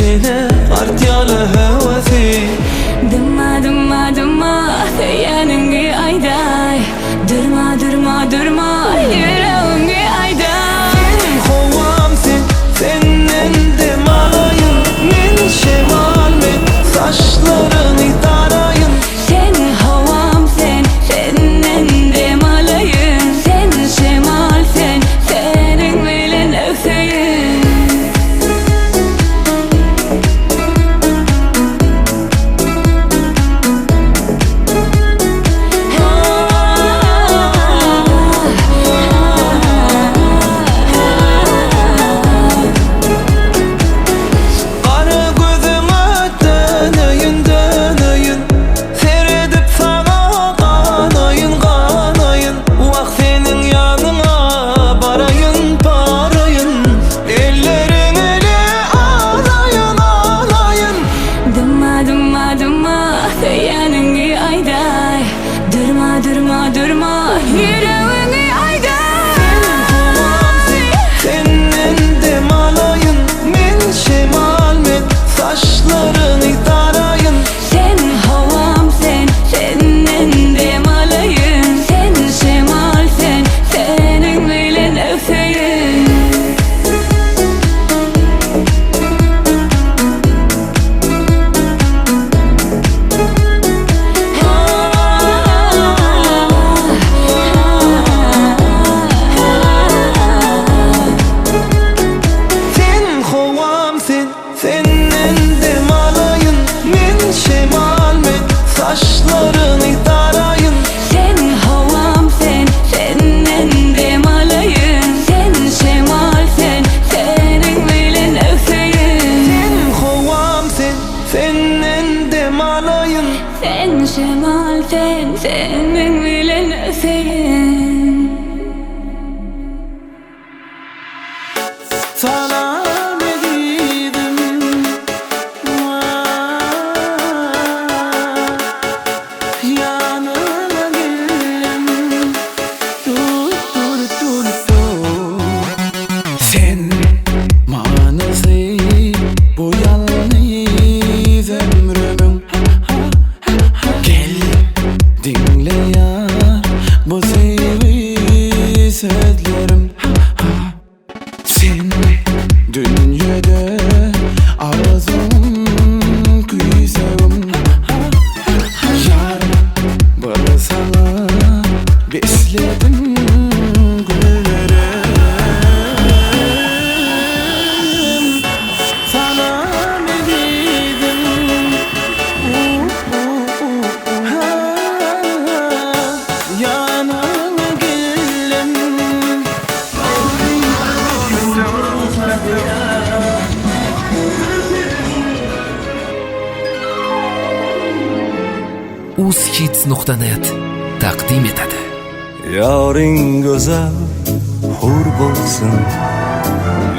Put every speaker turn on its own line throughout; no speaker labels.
Bile artýarly höwesi.
Dymma dymma dymma söýýäniňi aýdaý Durma durma durma ýüregiňi aýdaý.
Sen howam sen, senden dem alaýyn Men şemal men, saçlaryňy daraýyn.
Sen howam sen, senden dem alaýyn Sen şemal sen, seniň bilen öseýin.
Gara gözüňe döneýin, döneýin Seredip saňa ganaýyn, ganaýyn Wah seniň ýanyňa baraýyn, baraýyn Elleriň ele alaýyn, alaýyn.
Dymma, dymma, dymma, söýýäniňi aýdaý Durma, durma, durma, ýüregiňi aýdaý.
Sen howam sen, senden dem alaýyn Men şemal men, saçlaryňy daraýyn.
Sen howam sen, senden dem alaýyn Sen şemal sen, seniň bilen öseýin.
Sen howam sen, senden dem alaýyn Men şemal men, saçlaryňy daraýyn.
Sen howam sen, senden dem alaýyn Sen şemal sen, seniň bilen öseýin.
Sen howam sen, senden dem alaýyn.
Sen şemal sen, seniň bilen öseýin.
Salam ezizim Ýanyňa geldim Tut tut tut tut
Sen manysy bu ýalňyz ömrümiň Gel diňle ýar bu söýgi sözlerim Sen dünýede arzuwym küýsegim Ýar bir saňa besledim güllerim
Salam ezizim Ýanyňa geldim.
Uzhits.net taqdim etadi.
Yoring go'zal hur bo'lsin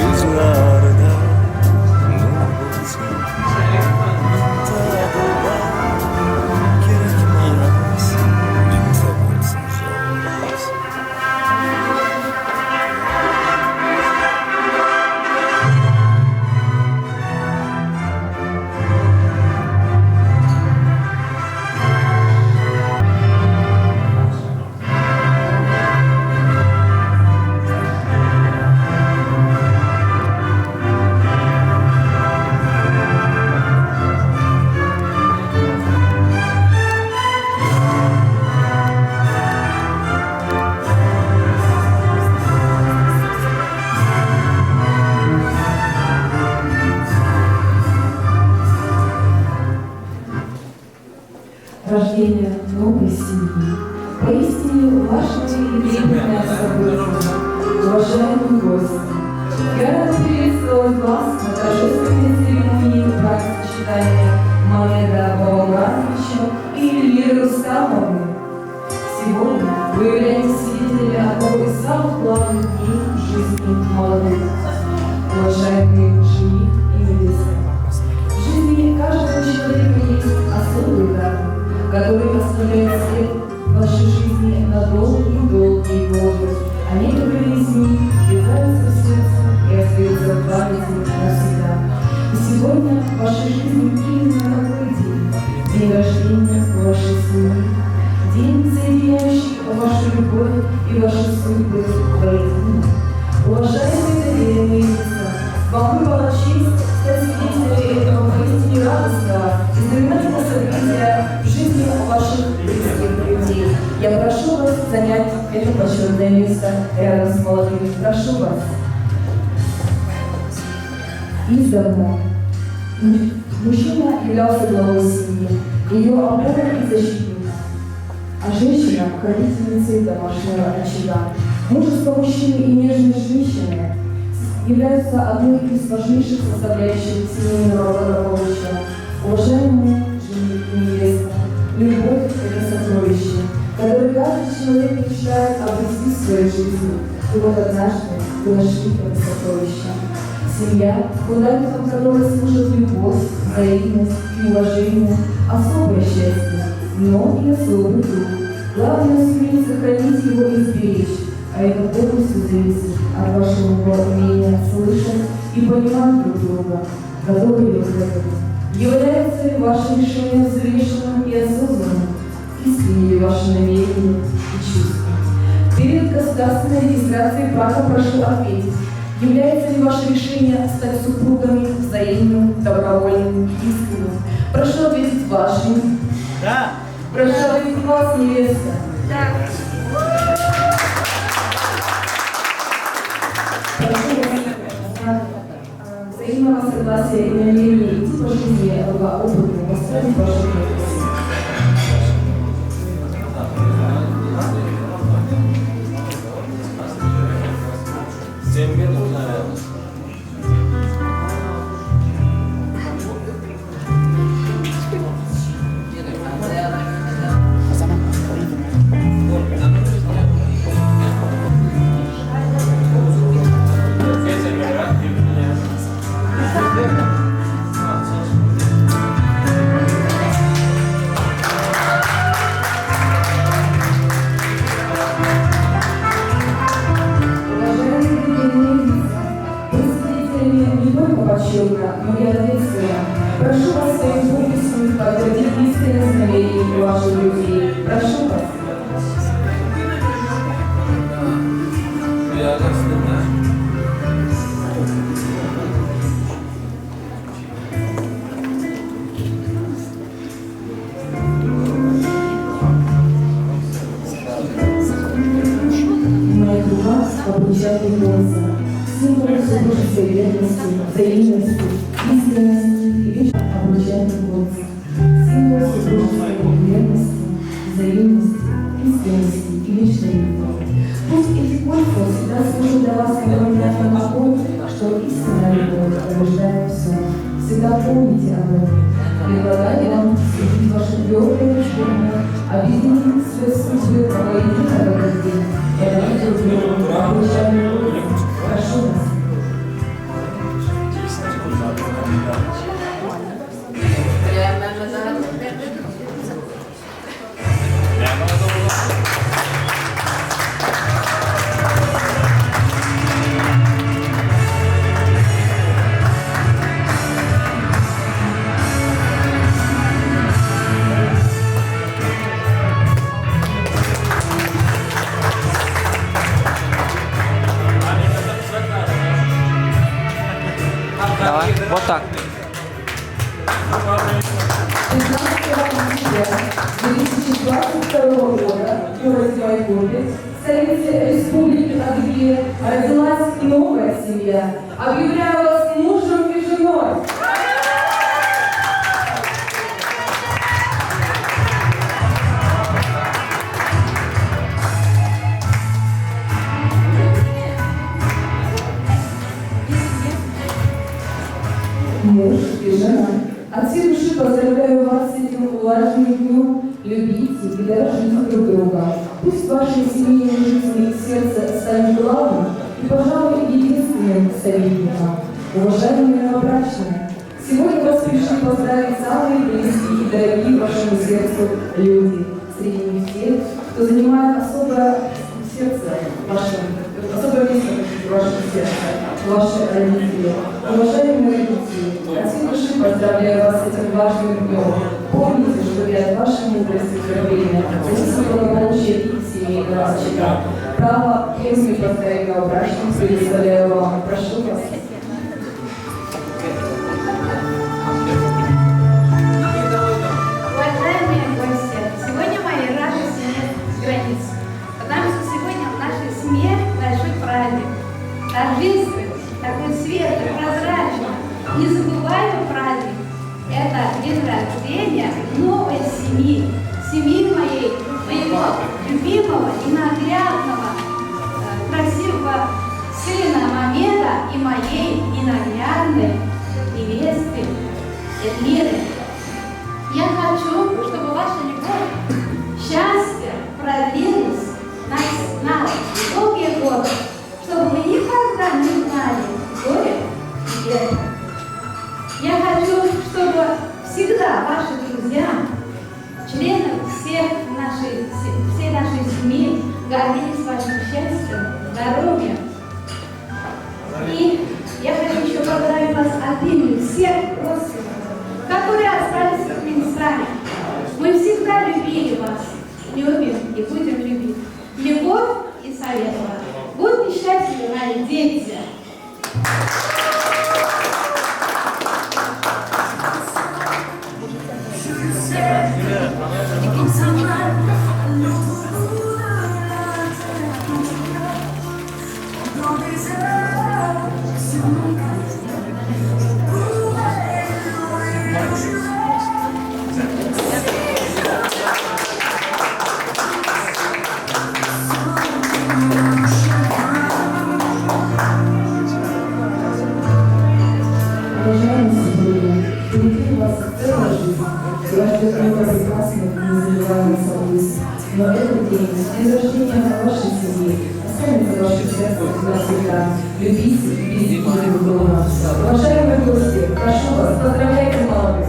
Yuzlarida nur bo'lsin Bitta dilbar kerakmas Bitta bo'lsin zo'r bo'lsin
Рождение новой семьи. Поистине важное и трепетное событие. Уважаемые гости, я рада приветствовать вас на торжественной церемонии бракосочетания Мамеда Бабамуратовича и Эльвиры Рустамовны. Сегодня вы являетесь свидетелями одного из самых главных дней в жизни молодых. Уважаемые жених и невеста, в жизни каждого человека есть особые даты, которые оставляют след в вашей жизни на долгие-долгие годы, а некоторые из них врезаются в сердце и остаются в памяти навсегда. Сегодня в вашей жизни именно такой день. День рождения вашей семьи. День, соединяющий вашу любовь и ваши судьбы воедино. Уважаемые доверенные лица, вам выпала честь стать свидетелями этого поистине радостного и знаменательного события в жизни ваших близких людей. Я прошу вас занять это почетное место рядом с молодыми. Прошу вас. Издавна мужчина являлся главой семьи, ее опорой и защитником, а женщина – хранительницей домашнего очага. Мужество мужчины и нежность женщины являются одной из важнейших составляющих семейного благополучия. Уважаемые жених и невеста, любовь – это сокровище, которое каждый человек мечтает обрести в своей жизни. И вот однажды вы нашли это сокровище. Семья, фундаментом которой служит любовь, взаимность и уважение, особое счастье, но и особый труд. Главное суметь сохранить его и сберечь, а это полностью зависит от вашего умения слышать и понимать друг друга. Готовы ли вы к этому? Является ли ваше решение взвешенным и осознанным? Искренни ли ваши намерения и чувства? Перед государственной регистрацией брака прошу ответить, является ли ваше решение стать супругами взаимным, добровольным и искренним? Прошу ответить вас, жених.
Да.
Прошу ответить вас, невеста.
Да.
Прошу вас знак э, взаимного согласия и намерения идти по жизни рука об руку, поставить вашу подпись.
Sen minut, nawerno.
Уважаемые доверенные лица, вы свидетелями не только почетно, но и ответственно. Прошу вас своими подписями подтвердить искренность намерений ваших друзей. Прошу вас. В моих руках обручальные кольца, символ супружеской верности, взаимности, искренности и вечного обручальные кольца, символ супружеской верности, взаимности, искренности и вечной любви. Пусть эти кольца всегда служат для вас напоминанием о том, что истинная любовь побеждает все. Всегда помните об этом. Предлагаю вам соединить ваши твердые решения, объединить свои судьбы воедино в этот день. Подарить друг другу обручальные кольца. Прошу вас.
Давай, вот так.
15 октября 2022 года в городе Майкопе, столице Республики Адыгея, родилась новая семья. Объявляю вас мужем и женой. Муж и жена. От всей души поздравляю вас с этим важным днем. Любите и дорожите друг друга. Пусть в вашей семейной жизни сердце станет главным и, пожалуй, единственным советником. Уважаемые новобрачные, сегодня вас пришли поздравить самые близкие и дорогие вашему сердцу люди. Среди них те, кто занимает особое сердце вашем, особое место в вашем сердце, ваши родители. Уважаемые родители, От всей души поздравляю вас с этим важным днем. Помните, что и от вашей мудрости и терпения зависит благополучие их семейного очага. Право первыми поздравить новобрачных предоставляю вам. Прошу вас.
Уважаемые гости, сегодня моей радости нет границ, потому что сегодня в нашей семье большой праздник. Торжественный, такой светлый, прозрачный, незабываемый праздник. Это день рождения новой семьи, семьи моей, моего любимого и наглядного, э, красивого сына Мамеда и моей ненаглядной невесты Эльмиры. Я хочу, чтобы ваша любовь, счастье продлилось на, на долгие годы, чтобы вы никогда не знали горя и бед. Я хочу, чтобы всегда ваши друзья, члены всех нашей, всей нашей семьи гордились вашим счастьем, здоровьем. И я хочу еще поздравить вас от имени всех родственников, которые остались в Туркменистане. Мы всегда любили вас, любим и будем любить. Любовь и советова. Будьте счастливы, мои дети!
Уважаемые супруги, впереди у вас целая жизнь. Вас ждет много прекрасных и незабываемых событий. Но этот день, день рождения вашей семьи, останется в вашем сердце навсегда. Любите и берегите друг друга. Уважаемые гости, прошу вас, поздравляйте молодых.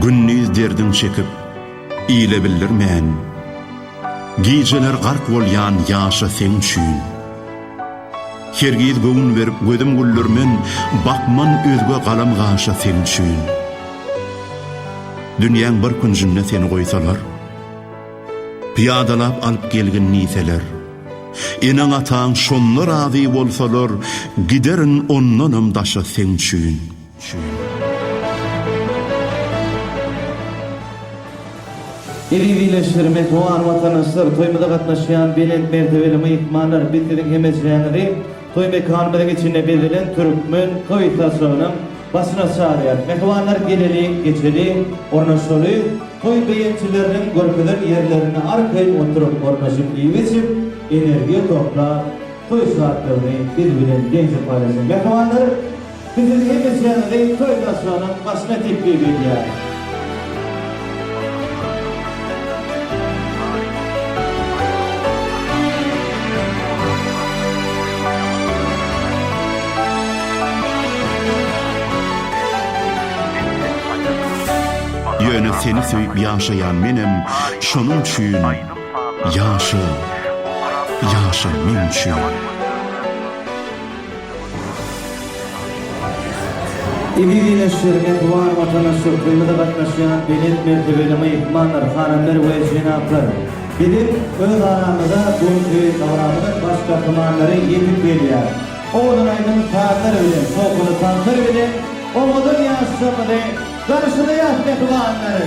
Gündiz derdiň çekip. Ile bildirmän, gijeler gark bolýan ýaşa seň üçin. Hergiz göwün berip gözüm güldürmen, bakman özge galam-gaşa seň üçin. Dünýäň bir künjünde seni goýsalar, Pyýadalap alyp gelgin diýseler, Eneň-ataň şonda razy bolsalar, Giderin ondanam daşa seň üçin.
Eziz ildeşler, mähriban watandaşlar, toýumyza gatnaşýan belent mertebeli myhmanlar, biz siziň hemejäňizi toý mekanymyzyň içinde bezelen türkmen toý saçagynyň başyna çagyrýarys. Mähribanlar, geleliň, geçeliň, ornaşaly, toý beýemçileriniň görkezen ýerlerinde arkaýyn oturyp, ornaşyp iýip-içip, energiýa toplap, toý şatlygyny biz bilen deňje paýlaşyň. Mähribanlar, Biz siziň hemmeçäňizi toý saçagynyň başyna teklip edýäris.
Ýöne seni söýüp ýaşaýan menem şonuň üçin ýaşa, ýaşa meň üçin.
Eziz ildeşler, mähriban watandaşlar, toýumyza gatnaşýan belent mertebeli myhmanlar, hanymlar we jenaplar! Biziň öz aramyza bu günki dabaramyzyň baş gahrymanlary ýetip gelýär. Owadan aýdym-sazlar bilen, şowhunly tanslar bilen owadan ýaşlarymyzy garşylaýas mähribanlar!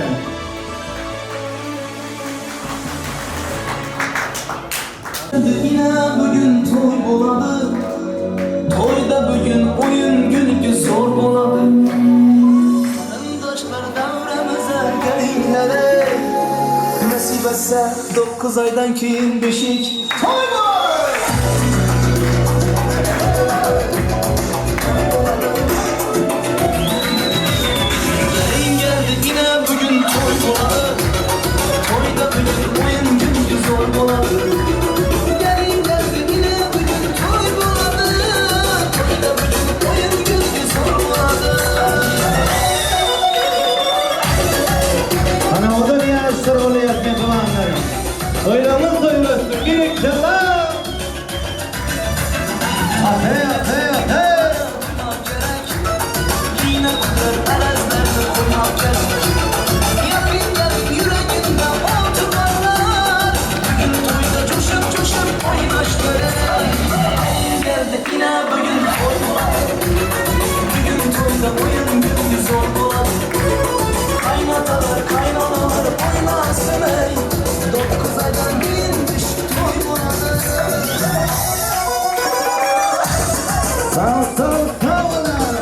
Ine bugün toý bolady Toýda bugün oýun gülki zor bolady Garyndaşlar döwremize geliňler ey Nesip etse 9 aýdan keyin beşik toý bolady. Gelin geldi ine bugün toý bolady Toýda bugün oýun gülki zor bolady Gelin geldi ine bugün toý bolady Toýda bugün oýun gülki zor bolady.
Ana odan ýaşlar bolýar mähribanlar. Toýlaryňyz toý bolsun, berekella! Ate, ate, ate! Sag sag sag boluň!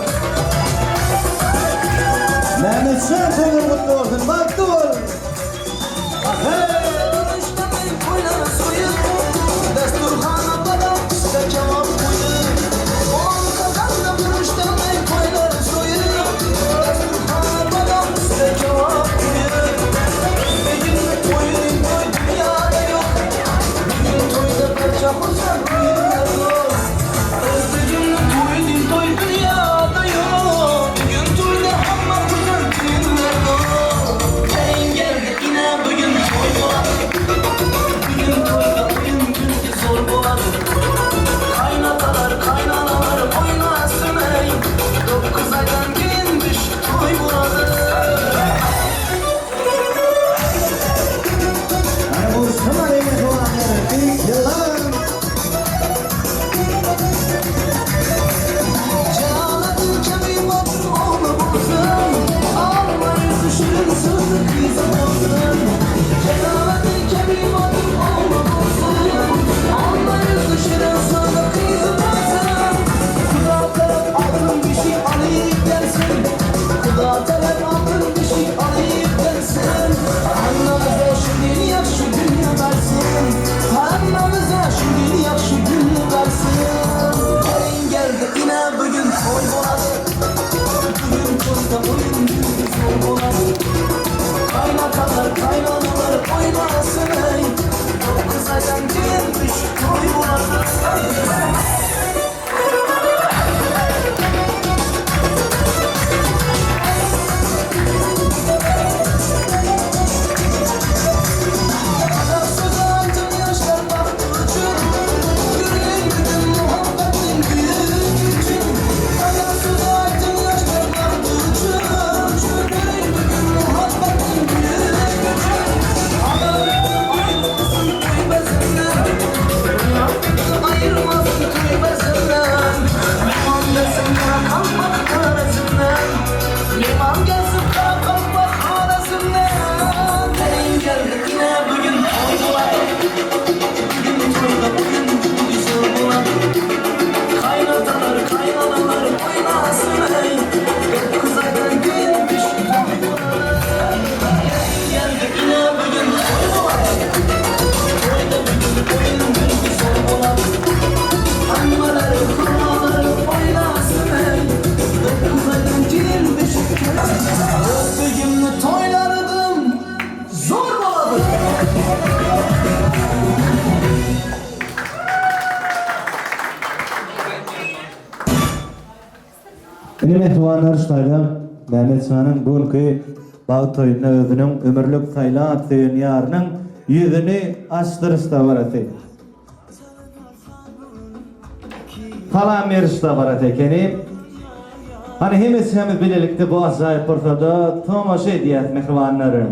Mämmetjan toýuň gutly bolsun, bagtly bol! Indi mähribanlar şu taýda Mehmet şanyň bu günki bagt toýunda özüniň ömürlik saýlap söýen ýarynyň ýüzüni açdyryş dabarasy. Salam beriş dabarasy ekeni. Hany hemmeçämiz bilelikde bu ajaýyp pursada tomaşa edýäs mähribanlarym.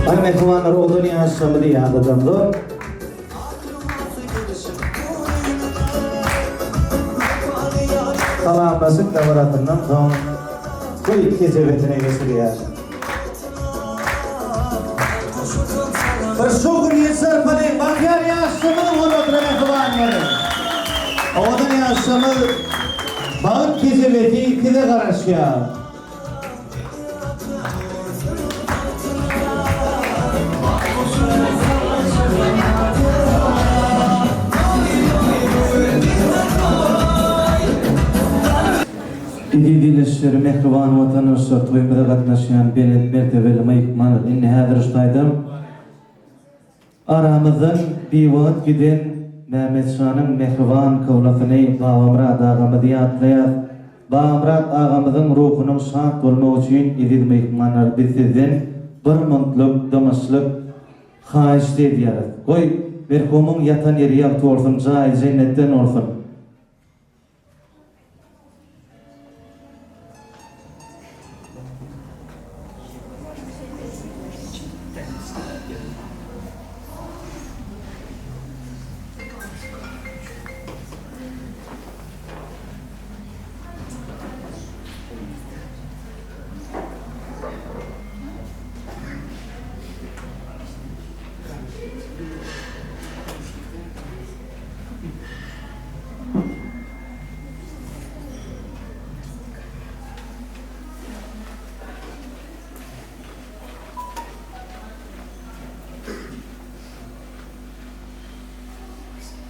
Hany mähribanlar ozal ýaşlamyzy ýadadamzok. Salamlaşyk dabarasyndan soň toý kejebesine geçilýär. Bir şowhunly sarpaly bagtyýar ýaşlygymyzyň hormatyna mähribanlar! Owadan ýaşlygymyz bagt kejebesi size garaşýar. Eziz ildeşler, mähriban watandaşlar, toýumyza gatnaşýan belent mertebeli myhmanlar, indi häzir şu taýdan aramyzdan biwagt giden Mämmet şanyň mähriban kyblasyny Babamyrat agamyzy ýatlaýas. Babamyrat agamyzyň ruhunyň şat bolmagy üçin eziz myhmanlar biz sizden bir muntlyk dymyşlyk haýyşt edýäris. Goý, merhumyň ýatan ýeri ýagty bolsun, jaýy jennetden bolsun.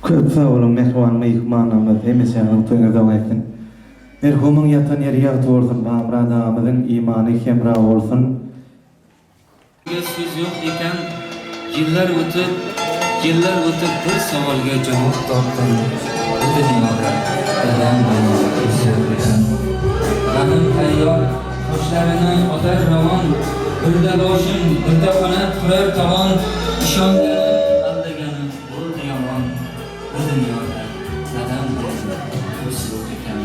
Köp sag boluň mähriban myhmanlarymyz hemişeňiziň toýuňyz doga etsin. Merhumyň ýatan ýeri ýagty bolsun Bamyrat agamyzyň imany hemra bolsun.
Ýa söz ýok eken, ýyllar ötüp, ýyllar ötüp bir sowalga jogap tapdym, bu dünýada dadam bilen öz ýok eken. Gamym taýýar, toşlaryny otar rowan, Birde boşum, birde kanat turar taban, Işonganym, aldaganym boldy ýaman, Bu dünýada dadam bilen öz ýok eken.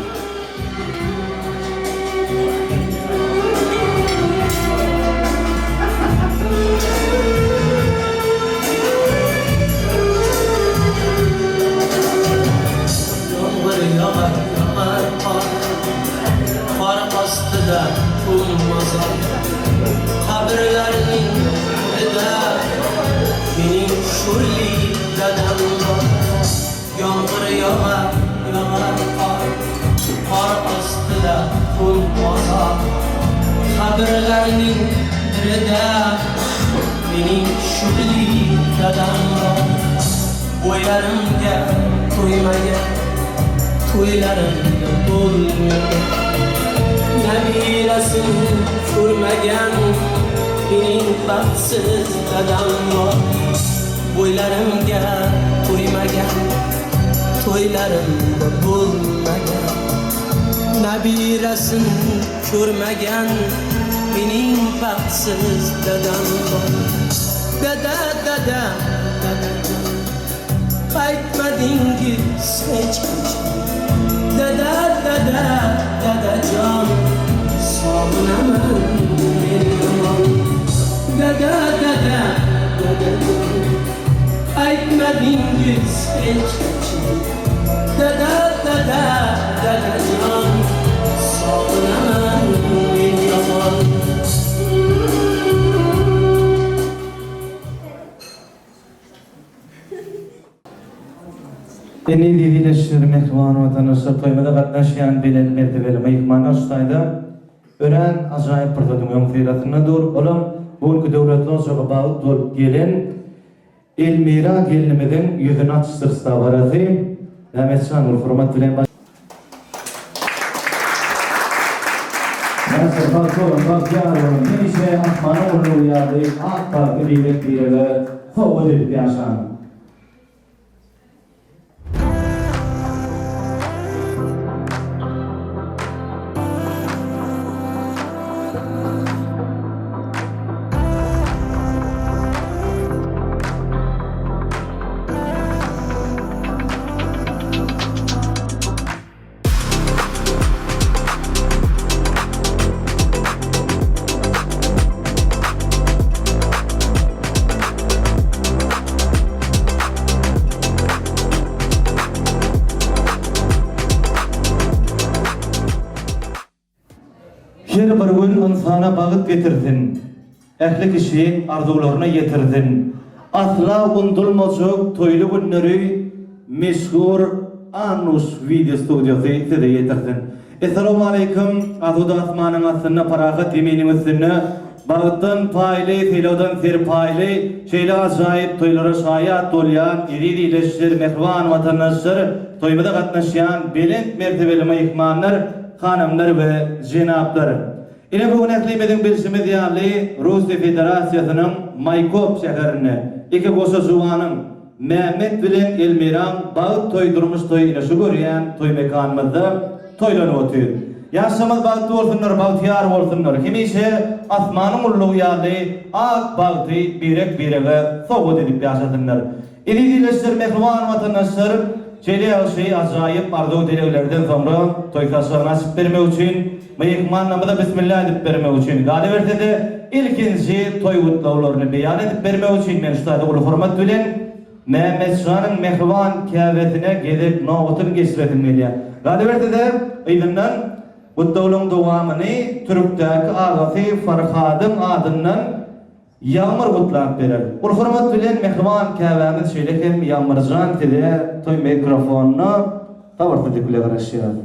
Ýomgyr ýagar, ýagar gar, Gar astyda gum mazar. Kabyrlarnyň biride Meniň şurly dadam bar. Ýomgyr ýagar, ýagar gar, Gar astyda gum mazar. Kabyrlarnyň biride Meniň şurly dadam bar. Boýlarymda toýmaýan toýlarymda bolmagan Nabirasin ko'rmagan mening baxtsiz dadam bor Bo'ylarimga to'ymagan to'ylarimda bo'lmagan Nabirasin ko'rmagan mening baxtsiz dadam bor Dada dada dadajon. Aytmadingiz hech qachon Dada dada dadajon Sog'inaman men yomon Dada dada dadajon Aytmadingiz hech qachon Dada dada dadajon Sog'inaman men yomon
Indi eziz ildeşler, mähriban watandaşlar, toýumyza gatnaşýan belent mertebeli myhmanlar şu taýda örän ajaýyp pursatyň öňüsyrasynda dur. Olam bu günki döwletli ojaga bagt bolup gelen Elmira gelnimiziň ýüzüni açyşdyryş dabarasy. Mämmetjan uly hormat bilen. Ýaşlar bagtly boluň, bagtyýar boluň, hemişe asmanyň gurlugy ýaly ak bagty birek-birege sowgat edip ýaşaň! Her bir gün ynsana bagt getirsin, Ähli kişi arzuwlaryna ýetirsin. Asla undulmajak toýly günleri meşhur Annuş wideo studiýasy size ýetirsin. Essalawmaleýkim asuda asmanyň astynda parahat zeminiň üstünde bagtdan paýly sylagdan serpaýly şeýle ajaýyp toýlara şaýat bolýan eziz ildeşler mähriban watandaşlar toýumyza gatnaşýan belent mertebeli myhmanlar hanymlar we jenaplar. Ine bu gün ählimiziň bilşimiz ýaly Russiýa Federasiýasynyň Maýkop şäherinde iki goşa juwanyň Mämmet bilen Elmiraň bagt toýy durmuş toýy ine şu görýän toý mekanymyzda toýlanyp otyr. Ýaşlarymyz bagtly bolsunlar bagtyýar bolsunlar hemişe asmanyň ullugy ýaly ak bagty birek birege sowgat edip ýaşasynlar. Eziz ildeşler mähriban watandaşlar şeýle ýagşy ajaýyp arzuw dileglerden soňra toý saçagyny açyp bermek üçin myhmanlarymyza bismilla edip bermek üçin galybersede ilkinji toý gutlaglaryny beýan edip bermek üçin men şu taýda uly hormat bilen Mämmetjanyň mähriban käbesine gezek nobatyny geçiresim gelýär. Galybersede yzyndan gutlaglaryň dowamyny Türkdäki agasy Farhadyň adyndan Ýagmyr gutlap berer. Uly hormat bilen mähriban käbämiz şeýle hem Ýagmyrjan size toý mikrofonyna sabyrsyzlyk bile garaşýas.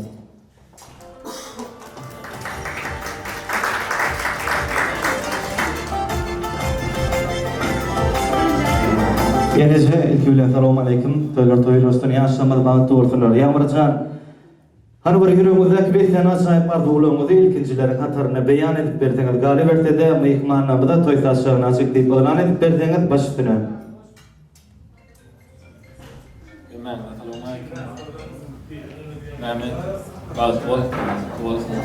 Eneje ilki bilen salowmaleýkim toýlar toý bolsun ýaşlarymyz bagtly bolsunlar Ýagmyrjan Hany bir ýüregiňizdäki beslän ajaýyp arzuwlaryňyzy ilkinjileriň hatarynda beýan edip berseňiz, galyberse-de, myhmanlarymyza toý saçagyny açyk diýip yglan edip berseňiz, baş üstüne.
Hemmäňize salowmaleýkim. Mämmet, bagtly bol, bagtly bolsun.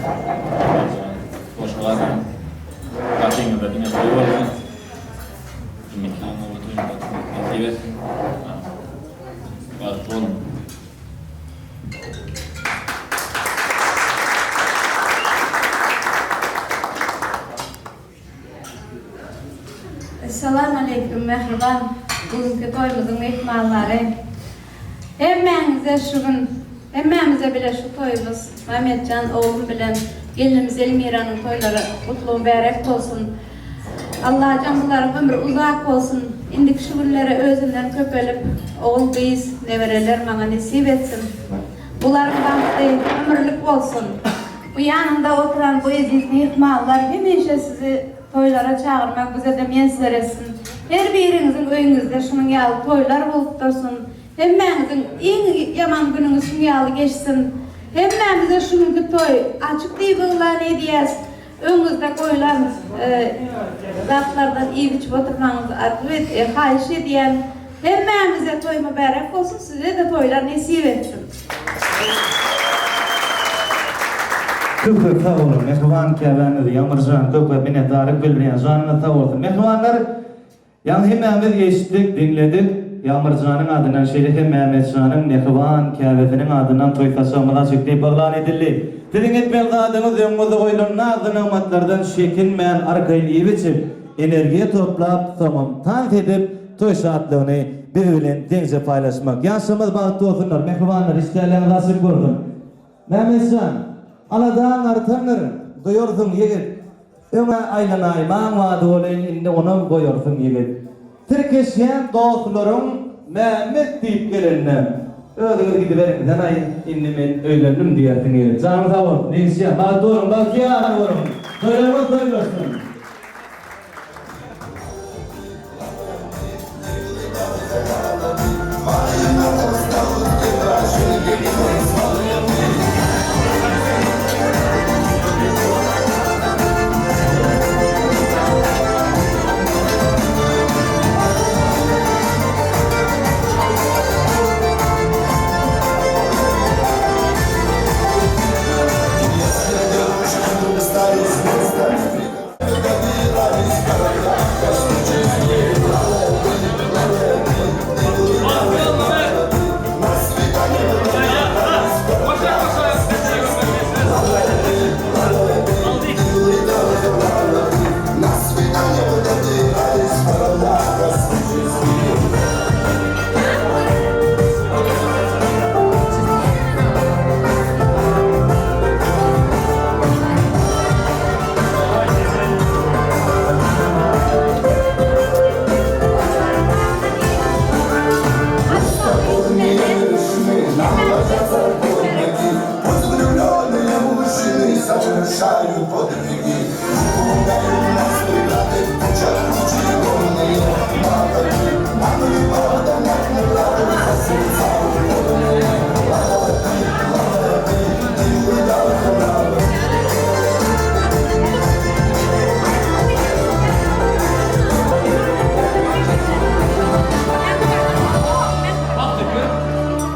Goşa gazyň. Gapyňyzda diňe toý bolsun. Indiki ýylyň uly toýuny gatnamak nesip etsin. Bagtly boluň.
Salam aleýkum mähriban bu günki toýumyzyň myhmanlary. Hemmäňize şu gün hemmämize bile şu toýumyz Mametjan oglum bilen gelnimiz Elmiranyň toýlary gutly mübärek bolsun. Allajan bularyň ömri uzak bolsun, indiki şu günlere özünden köpelip, ogul gyz, nebereler maňa nesip etsin. Bularyň bagty ömürlik bolsun. Bu ýanymda oturan bu eziz myhmanlar hemişe sizi toýlara çagyrmak bizede miýesser etsin. Her biriňiziň öýüňizde şunuň ýaly toýlar bolup dursun. Hemmäňiziň iň ýaman günüňiz şuň ýaly geçsin. Hemmämize şu günki toý açyk diýip yglan edýäs. Öňüňizde goýlan zatlardan iýip-içip oturmagyňyzy arzuw et, haýyş edýän. Hemmämize toý mübärek bolsun, size-de toýlar nesip etsin.
Köp köp sag boluň mähriban käbämiz Ýagmyrjan köp köp minnetdarlyk bildirýän janyňyz sag bolsun mähribanlar Ýaňy hemmämiz eşitdik diňledik. Ýagmyrjanyň adyndan şeýle hem Mämmetjanyň mähriban käbesiniň adyndan toý saçagymyz açyk diýip yglan edildi. Siziň etmeli zadyňyz öňüňizde goýlan naz-nygmatlardan çekinmän arkaýyn iýip-içip, energiýa toplap, soňam tans edip, toý şatlygyny biz bilen deňje paýlaşmak. Ýaşlarymyz bagtly bolsunlar, mähribanlar, işdäleriniz açyk bolsun! Mämmetjan, aladaň artandyr, duýarsyň ýigit. Öň-ä aýlanaýmaň bardy welin, indi onam goýarsyň ýigit. Tirkeşýän dostlaryň Mämmet diýip gelende, özüňiz gidiberiň, sen-aý, indi men öýlendim diýersiň ýigit. Janyň sag bolsun, ýigitjan, bagtly boluň, bagtyýar boluň! Toýlaryňyz toýlaşsyn!